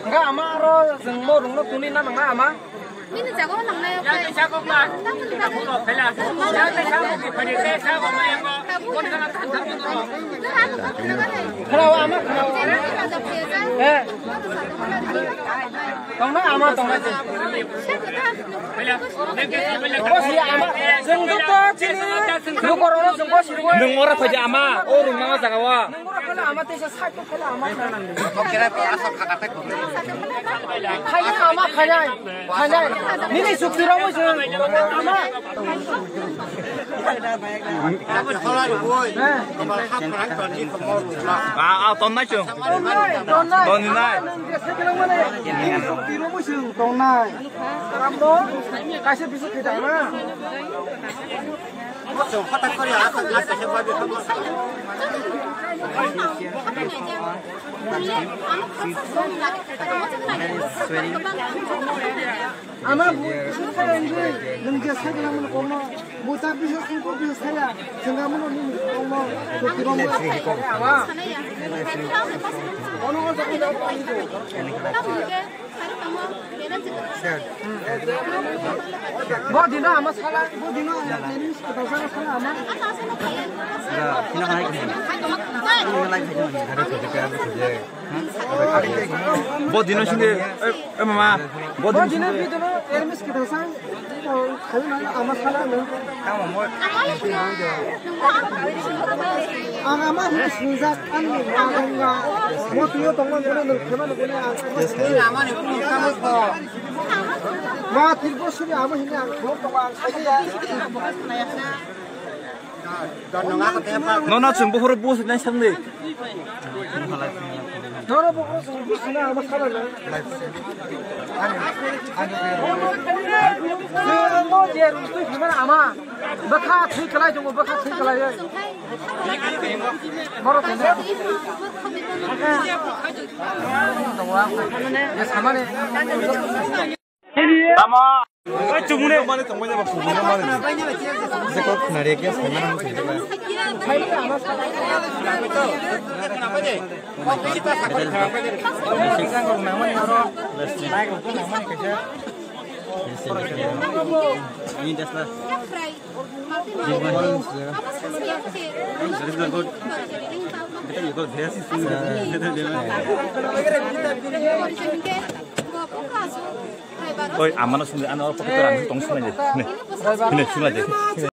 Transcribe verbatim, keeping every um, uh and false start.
Enggak, ama aro jengmo rungno tuni na nang ama. Bini jaga o nang nai. Khwnao ama, khwnao. Eh. Tongna ama, tongna. Bosi ama, jeng dokto chini. Lukorok jeng bosi rwo. Nwng ora phaidi ama, o rungma jaga o. Khaina ama khainai, khainai. Nini sukti rok muchung ama. Ah, ah, tonnai chwng. Tonnai, tonnai. Tonnai. Nini sukti rok muchung tonnai. Kaisa bisi khidai ma. Ama bu, nwng je sai gwnang mano kono, bu ta bisa sungko bisa saya, sengga mano ni kono, to tiro mo. Ama. Ono o jaga jaga pani do. Bo dino ama sala, bo dino ama training kota sala sala ama. Bo dino sini, eh, eh, mama, bo Bo dino sini. Dino training kota sala, o, khayo na ama sala no. Ang ama hwnwi swngjak, ani ma hwnga, mo twiyo tongma gwnang nwng khema nukgwnang ang. Yes, sir. Ma tirbo suri ama hwnwi ang thok tongo ang khaikhe ya. Nono chwng buphuru bus nai sangdi. Nono buphuru chwng bus nai ama sala nai. Nono je rung twi phimani ama. Bwkha thwi kwlai tongo, bwkha thwi kwlai. Borok thwi. Samani. Tamo. Chumune. Mane tongmani ba kubune mane. Jeko khunari ke samani. Ini das lah. Very good. Betul juga, guys. Oi, amano sini, ano pocket ora tong sini. Ini, ini sini aja.